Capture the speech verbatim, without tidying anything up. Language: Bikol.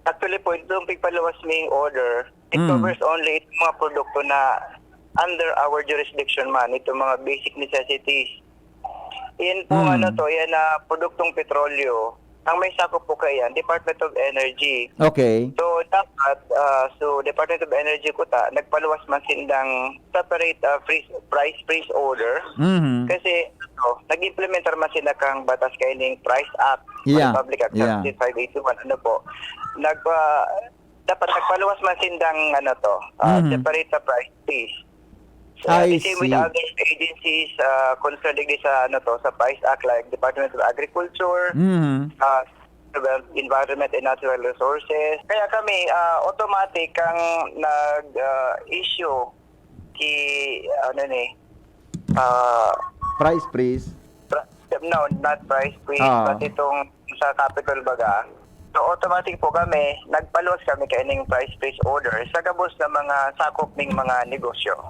Actually po, itong pigpaluwas ming order, it Mm. covers only itong mga produkto na under our jurisdiction man, itong mga basic necessities. Yan po, Mm. ano to, yan na produktong petrolyo. Ang may sakop po kaya yan, Department of Energy. Okay. So, dapat, ah, so, Department of Energy kuta, nagpaluwas man sindang separate ah, freeze, price freeze order. Mhm. Kasi, ano, nag-implementar man sila kang batas kaining Price Act, Yeah, Republic Act yeah. seventeen five eighty-one, ano po. Nagpa, dapat nagpaluwas man sindang, ano to, ah, Mhm. separate na price freeze. So, I the same with see. other agencies, uh, concerned digdi sa, ano to, sa Price Act, like Department of Agriculture, Mhm. uh, Environment and Natural Resources. Kaya kami, ah, automatic kang nag-issue ki, ano ni, ah, Price freeze. pra- no, not price freeze, Ah. but itong sa Capitol baga. So, automatic po kami, nagpaluwas kami kaining price freeze order sa gabos na mga sakop ning mga negosyo.